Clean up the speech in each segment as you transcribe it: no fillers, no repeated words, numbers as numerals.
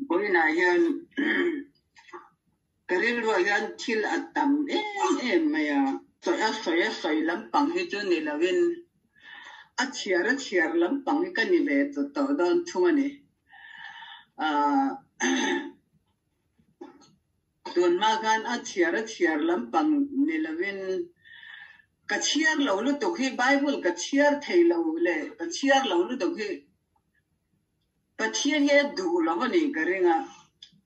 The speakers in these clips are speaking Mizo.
Vawiinah hian ka rilruah hian thil a tam em em mai a. Sawi a sawi a sawi lampang hi chu ni loin a chhiar a chhiar lampang hi ka ni ve tawh dawn thung a ni. Tun hma khan a chhiar a chhiar lampang ni lovin ka chhiar lo lutuk hi Bible ka chhiar thei lo leh ka chhiar lo lutuk hi Pathian hi a duh lo a nih ka ring a,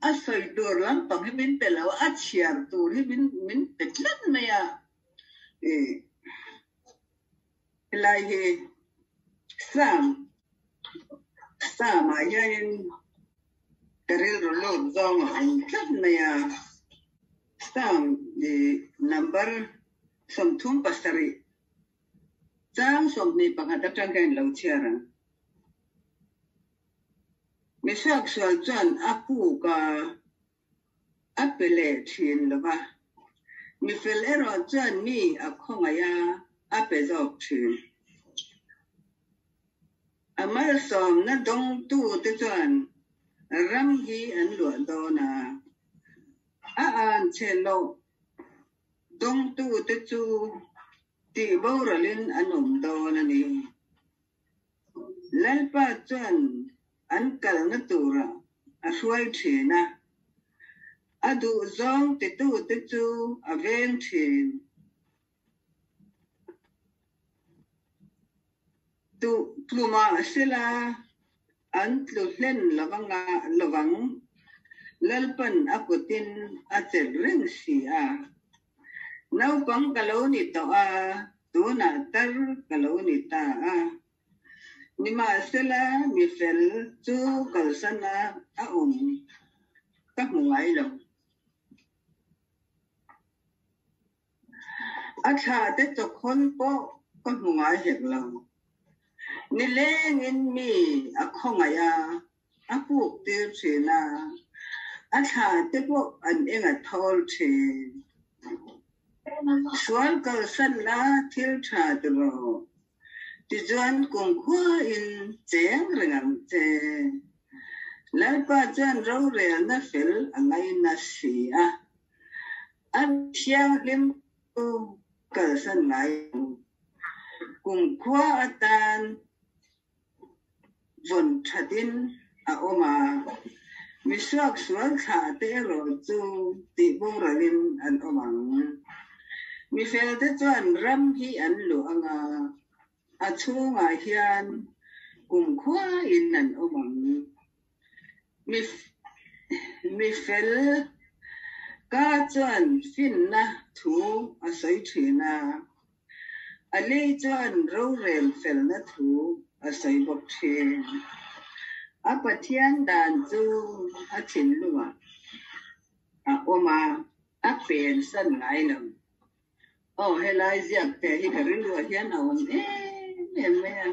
a sawi tur lampang hi min pe lo a, a chhiar tur hi min min pe tlat mai a. Helai hi Psalm Psalm ah hianin ka rilru lut zawng a awm tlat mai a, Psalm number 37 chang 21 atang hian lo chhiar ang. Misuaksual chuan a puk a. A pe leh thin lo va, mi fel erawh chuan mi a khawngaih a, a pe zawk thin. A malsawmna dawngtute chuan ram hi an luah dawn a, a an chhe loh dawngtute chu tih boralin an awm dawn a ni. Lalpa chuan an kalna turah a hruai thin a, a duhzawng titute chu a veng thin. Tlu mah sela an tlu hlen lovang, Lalpan a kutin a chelh reng si a. Naupang ka lo ni tawh a, tunah tar ka lo ni ta a. Nimahsela mi fel chu kalsan a a awm ka hmu ngai lo. A thla te chawkhawn pawh ka hmu ngai hek lo. Nilengin mi a khawngaih a, a puk tir thin a, a thla te pawh an eng a thawl thin. Sual kalsan la thil tha ti rawh. Tichuan kumkhuain cheng reng ang che. Lalpa chuan rorelna fel a ngaina si a, a thianghlim chu kalsan ngai lo. Kumkhua atan vawn thatin a awm a, mi suaksual thlah te erawh chu tih boralin an awm ang. Mi felte chuan ram hi an luh ang a, a chhungah hian kumkhuain an awm ang. Mi mi fel ka chuan finna thu a sawi thin a. A lei chuan rorel felna thu a sawi bawk thin. A Pathian dan chu a thinlungah a awm a, a pensan ngai lo. Aw, helai ziak te hi ka rilruah hian a awm em em mai a.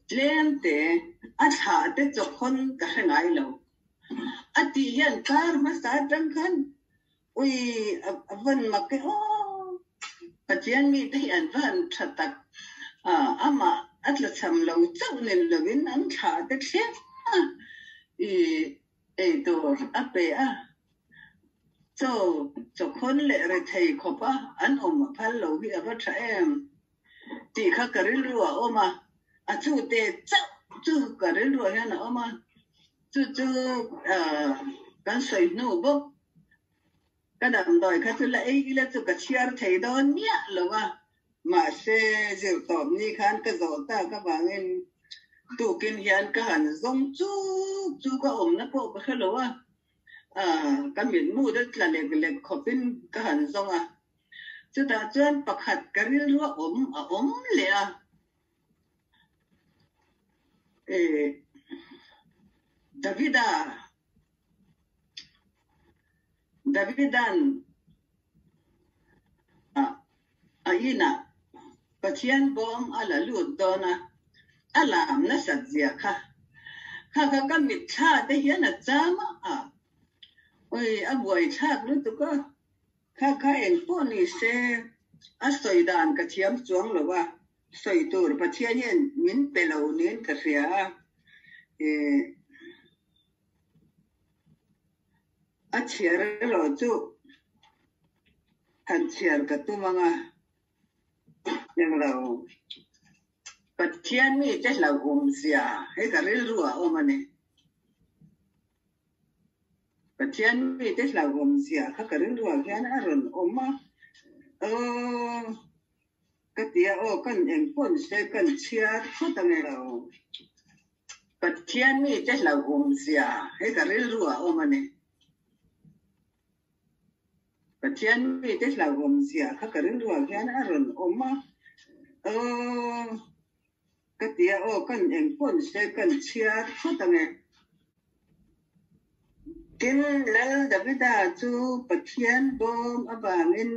Tlem te, a thlah te chawkhawn ka hre ngai lo. A tih hian kar hmasa atang khan Ui, a van mak e aw! Pathian mite hi an va han tha tak a, amah a tlachham lo chauh ni lovin an thlah te thleng a, i ei tur a pe a, chaw chawkhawn leh rethei khawp a an awm a phal lo hi a va tha em tih kha ka rilru a awm a, a chute chauh chu ka rilruah hian a awm a, Chu chu kan sawi hnu bawk. Ka damdawi kha chu la ei ila chu ka chhiar thei dawn miah lo a, mahse zirtawp ni khan ka zawh tak avangin tukin hian ka han zawng chuk chu ka awmna pawh ka hre lo a, ka mitmu te tla lek lek khawpin ka han zawng a, chutah chuan pakhat ka rilru a awm a awm leh a. Davida Davidan a inah Pathian bawm a la lut dawn a, a lam nasat zia kha kha kha ka mitthla te hian a cham a, ui a buaithlak lutuk a. Kha kha eng pawh ni se, a sawi dan ka thiam chuang lo a, sawi tur Pathian hian min pe lo niin ka hria a. A chhiar erawh chu han chhiar ka tum ang a, englo Pathian mite hlauhawmzia hi ka rilru ah a awm a ni. Pathian mite hlauhawmzia kha ka rilru ah hian a rawn awm a, aw ka ti a, aw kan engpawn se kan chhiar phawt ang e lo. Pathian mite hlauhawmzia hi ka rilru ah a awm a ni. Pathian mite hlauhawmzia kha ka rilru ah hian a rawn awm a, aw ka ti a, aw kan engpawn se kan chhiar phawt ang e. Tin, Lal Davida chu Pathian bawm avangin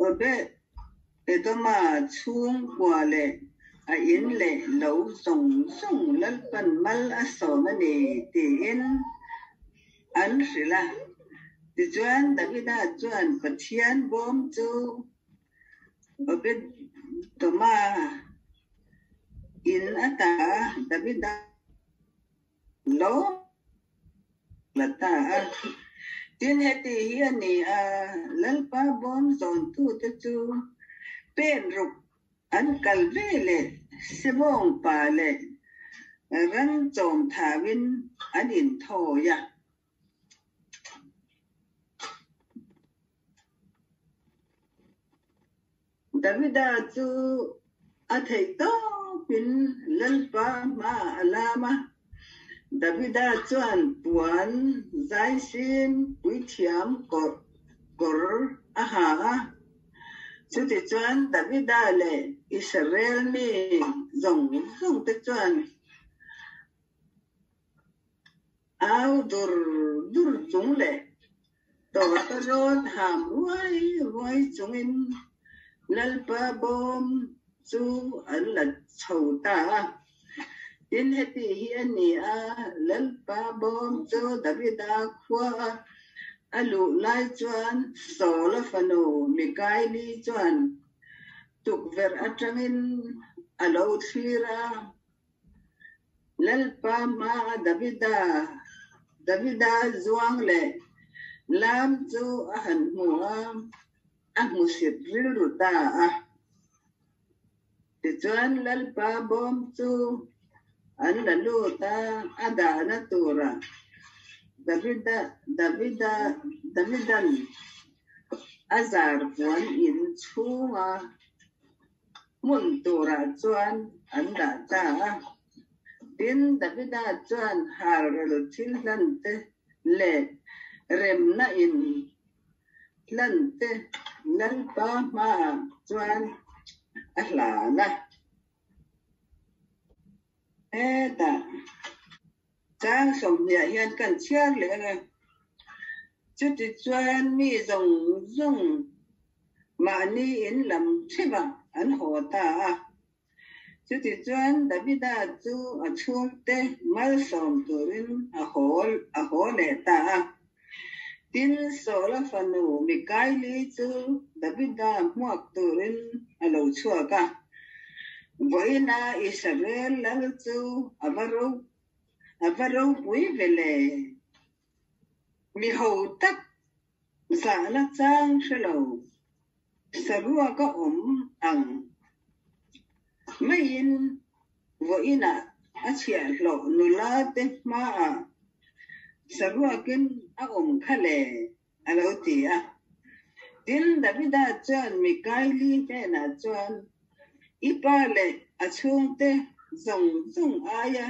Obed-Edoma chhungkua leh a in leh lo zawng zawng Lalpan mal a sawm a ni tiin an hrilh a. Tichuan, Davida chuan Pathian bawm chu Obed-Edoma in ata Davida lo la ta a. Tin, heti hi a ni a, Lalpa bawm zawntute chu pen ruk an kal ve leh Sebawng pa leh ran chawm thauin an inthawi a. Davida chu a theih tawpin Lalpa hmaah a lam a. Davida chuan puan zaisin puithiam kawr a ha a. Chutichuan Davida leh Israel mi zawng zawng te chuan Au dur dur chung leh tawta rawn ham ruai ruai chungin Lalpa bawm chu an la chho ta a. Tin, heti hi a ni a, Lalpa bawm chu Davida khua a luh lai chuan Saula fanu Mikaeli chuan tukverh atangin a lo thlir a. Lalpa hmaa Davida Davida zuang leh lam chu a han hmu a, a hmusit rilru ta a. Tichuan Lalpa bawm chu an la lut a, a dahna turah Davida Davida Davidan a zar puan in chhunga Hmun turah chuan an dah ta a. Tin, Davida chuan halral thil hlan te leh remna in hlan te Lalpa hmaah chuan a hlan a. Hetah chang sawmhniah hian kan chhiar leh ang e. Chutichuan mi zawng zawng mahni in lam theuhah an haw ta a. Chutichuan Davida chu a chhungte malsawm turin a haw a haw leh ta a. Tin, Saula fanu Mikaeli chu Davida hmuak turin a lo chhuak a. Vawiina Israel lal chu a va ro a va ropui ve le. Mi ho tak zahna chang hre lo, saruak a awm ang maiin vawiinah a chhiahhlawh nula te hmaah saruakin a awm kha le, a lo ti a. Tin, Davida chuan Mikaeli hnenah chuan, I pa leh a chhungte zawng zawng aia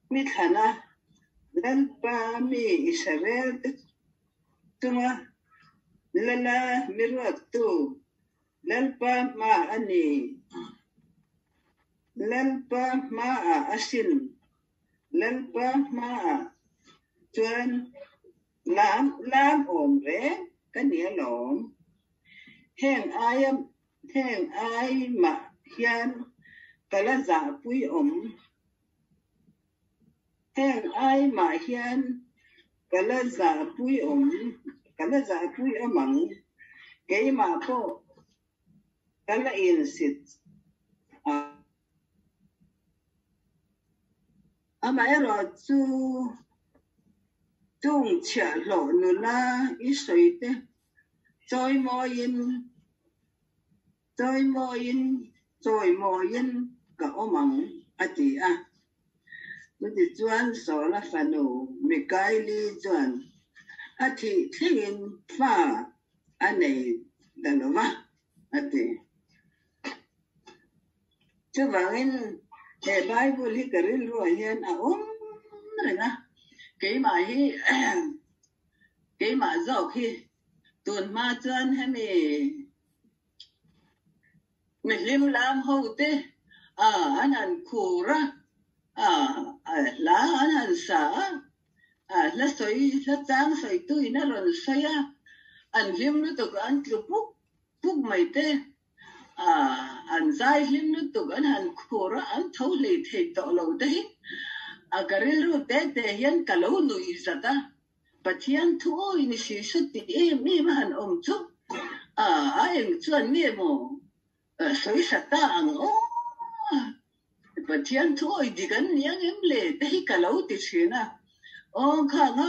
Mi thlana Lalpa mi Israel te chunga lala mi ruattu Lalpa hma a ni. Lalpa hmaah a sin. Lalpa hmaah chuan lam lam awm reng ka ni alawm. Heng aia Heng ai mah hian ka la zahpui awm. Heng ai mah hian ka la zahpui awm, ka la zahpui awm ang. Keimah pawh ka la insit ang. Amaherawhchu, chung chhiahhlawh nula i sawi te chawimawiin chawimawiin chawimawiin ka awm ang, a ti a. Chutichuan Saula fanu Mikaeli chuan a thih thlengin fa a nei ta lo va, a ti. Chuvangin he Bible hi ka rilruah hian a awm reng a, keimah hi keimah zawk hi tun hma chuan hemi mihlim lam ho te an han khur a, hla an han sa a, hla sawi hla chang sawitu in a rawn sawi a, an hlim lutuk an tlu puk puk mai te. An zai hlim lutuk an han khur a, an tho hlei thei tawh lo te hi a ka rilru te te hian ka lo nuih zat a, Pathian thu awi ni si su ti em em a han awm chu a eng chuan nge maw sawi sa ta ang aw, Pathian thu awi dik an ni ang em le te hi ka lo ti thin a, aw khang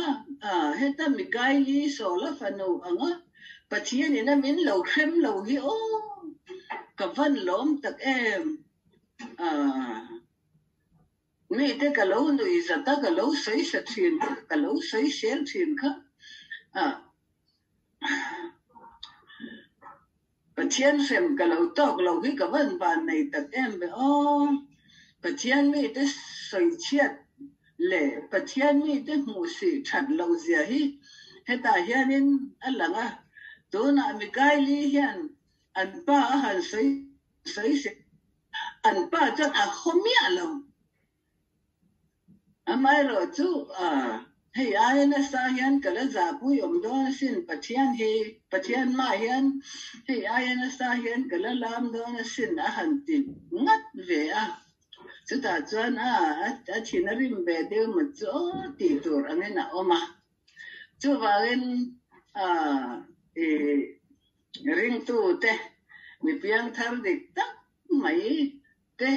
a heta Mikaeli Sawla fanu ang a Pathian in a min lo hrem lo hi aw ka van lawm tak em mite ka lo nuih zat a ka lo sawi sa thin kha ka lo sawi sel thin kha Pathian hrem ka lo tawk lo hi ka van van nei tak em ve aw. Pathian mite sawichhiat leh Pathian mite hmuhsih that loh zia hi hetah hianin a lang a. Tunah Mikaeli hian an pa a han sawi sawi se an pa chuan a haw miah lo. Amaherawhchu, hei aia nasa hian ka la zahpui awm dawn asin, Pathian hi, Pathian mah hian hei aia nasa hian ka la lam dawn asin a han ti ngat ve a. Chutah chuan a a thin a rim ve deuh maw chu aw tih tur angin a awm a. Chuvangin i ringtute mi piangthar dik tak mai te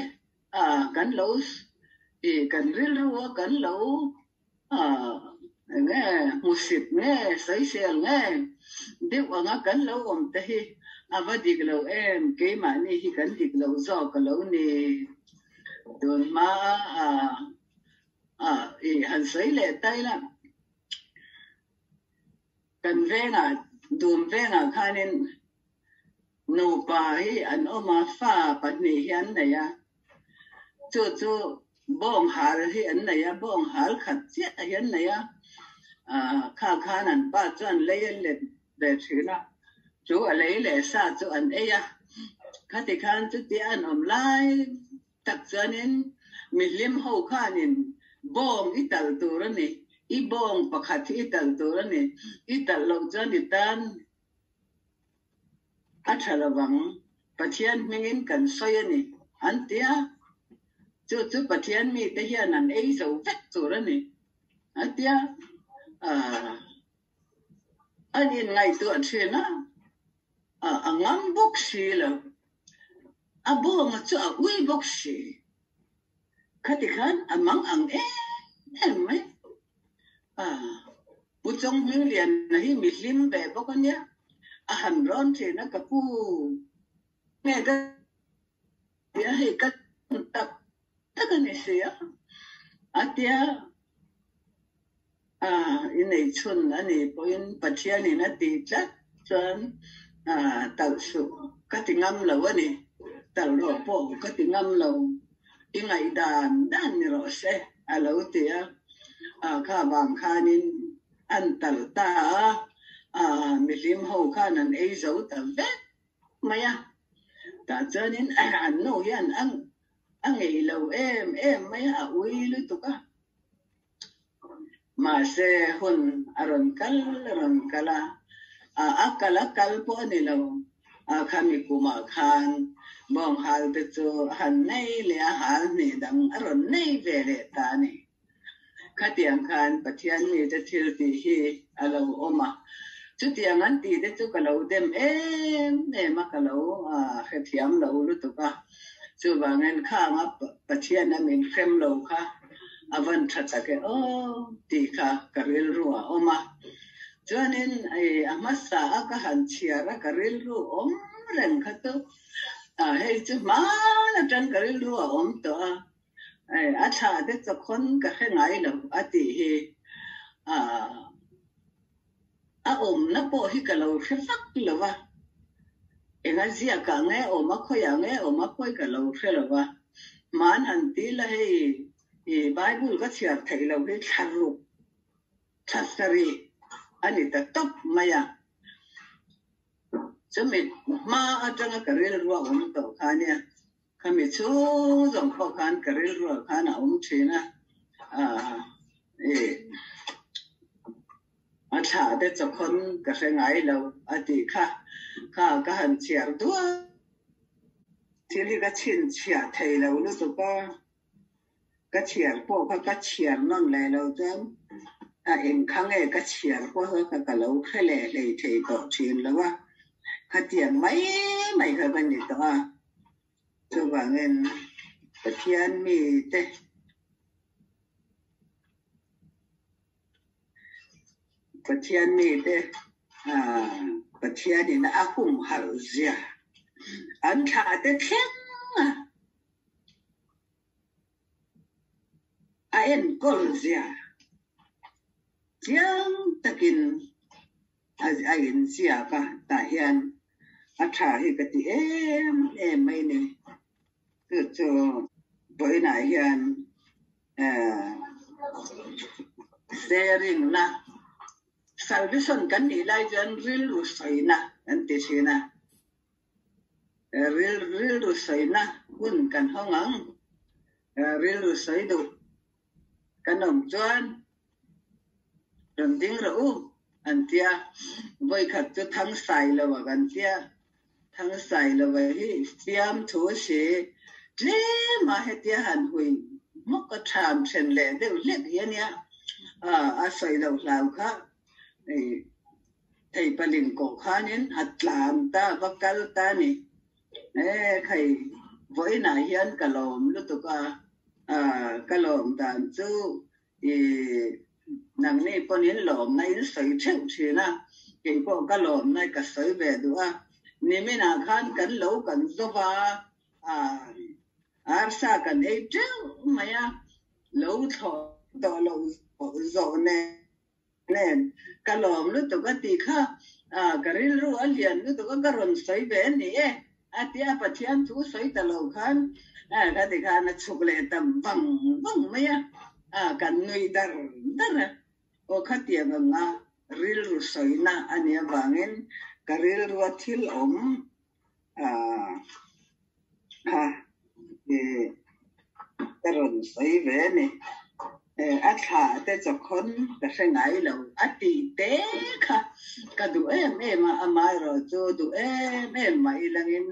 kan lo i kan rilru a kan lo eng nge hmusit nge sawisel nge deuh anga kan lo awm te hi a va dik lo em keimahni hi kan dik lo zawk a lo ni tun hma a i han sawi leh ta ila kan vengah dum vengah khanin Nupa hi an awm a, fa pahnih hi an nei a, chu chu bawng hal hi an nei a, bawng hal khat chiah hi an nei a, kha khan an pa chuan lei a let ve thin a, chu a lei leh sa chu an ei a, khati khan chutia an awm lai tak chuanin mihlim ho khanin bawng i talh tur a ni, i bawng pakhat hi i talh tur a ni, i talh loh chuan i tan A tha lovang, Pathian hmingin kan sawi a ni, an ti a. Chu chu Pathian mite hian an ei zo vek tur a ni, a ti a. An inngaihtuah thin a, a ngam bawk si lo. A bawnga chu a ui bawk si. Khati khan a mang ang em em mai. Pu Chawnghmingliana hi mi hlim ve bawk a nia, a han rawn thin a ka pu nge ka tia hei ka tak tak a ni si a, a tia i nei chhun a ni pawhin Pathianin a tih tlat chuan talh suh ka ti ngam lo a ni, talh rawh pawh ka ti ngam lo. I ngaihdan dan ni rawh se, a lo ti a. Kha vang khanin an tal ta a, mihlim ho khan an ei zo ta vek mai a. Tah chuanin an nu hian a ngei lo em em mai a, a ui lutuk a. Mahse hun a rawn kal a rawn kal a, a kal a kal pawh a ni lo. A khami kumah khan bawnghal te chu a han nei leh a, hal hnih dang a rawn nei ve leh ta a ni. Khatiang khan Pathian mite thil tih hi a lo awm a, chutiang an tih te chu ka lo dem em em a, ka lo hrethiam lo lutuk a. Chuvangin khanga Pathian a min hrem lo kha. A van tha tak e aw tih kha ka rilru a awm a. Chuanin a hmasa a ka han chhiar a ka rilru awm reng kha chu hei chu hman atang ka rilru a awm tawh a, a thla te chawkhawn ka hre ngai lo a tih hi a awmna pawh hi ka lo hre vak lo va, enga ziakah nge awm a, khawiah nge awm a pawi ka lo hre lo va. Hman han ti la hei i Bible ka chhiar theih loh hi thla ruk, thla sarih a ni ta tawp mai a. Chumi hma atanga ka rilru a awm tawh kha nia, khami chhung zawng pawh khan ka rilruah khan a awm thin a, ih a thlah te chawkhawn ka hre ngai lo a tih kha, kha ka han chhiar duai. Thil hi ka chhinchhiah thei lo lutuk a. Ka chhiar pawh kha ka chhiar nawn leh lo chuan a eng kha nge ka chhiar pawh kha ka lo hre leh hlei thei tawh thin lo a, khatiang mai mai kha ka ni tawh a. Chuvangin Pathian mite Pathian mite Pathianin a humhalh zia an thlah te thleng a. A enkawl zia chiang takin a inziak a, tah hian a tha hi ka ti em em mai ni. Chu chu vawiinah hian sharing na salvation kan nih lai chuan rilru sawina kan ti thin a. Rilru sawina hun kan hawng ang. Rilru sawi duh kan awm chuan rawn ding rawh u an tia. Vawikhat chu Thangsailova kan tia. Thangsailova hi fiamthu si tlem a hetia han hui hmawk a tham then leh deuh hlek hi a nia. A sawi loh hlau kha Thei paling kawh khanin a tlan ta va kal ta ni. E khai, vawiinah hian ka lawm lutuk a, ka lawm dan chu i nangni pawhin lawmna in sawi theuh thin a, kei pawh ka lawmna ka sawi ve duh a. Niminah khan kan lo kan zawva a, arsa kan ei teuh mai a, lo thlawh tawh loh zawh nen. Nen, ka lawm lutuk a tih kha, ka rilru a lian lutuk a, ka rawn sawi ve a ni e, a ti a, Pathian thu sawi ta lo khan ka ti khan a chhuk leh ta vang vang mai a, kan nui dar dar a, aw khatiang anga rilru sawina a nih avangin ka rilrua thil awm kha ka rawn sawi ve a ni. A thla te chawkhawn ka hre ngai lo a tih te kha ka duh em em a, amaherawh chu duh em em mah ilangin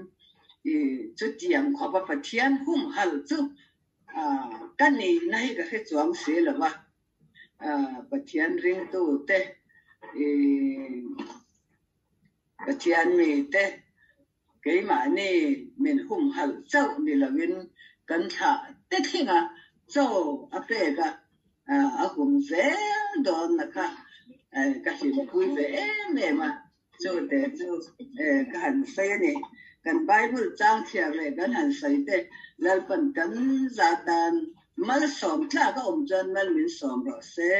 chutiang khawpa Pathian humhalh chu ka nihna hi ka hre chuang si lo va. Pathian ringtute Pathian mite keimahni min humhalh chauh ni loin kan thlah te thleng a, chaw a pek a, a hum zel dawn na kha ka hlimpui ve em em a, chu te chu ka han sawi a ni. Kan Bible chang chhiar leh kan han sawi te Lalpan kan zat dan malsawm tlak a awm chuan mal min sawm rawh se.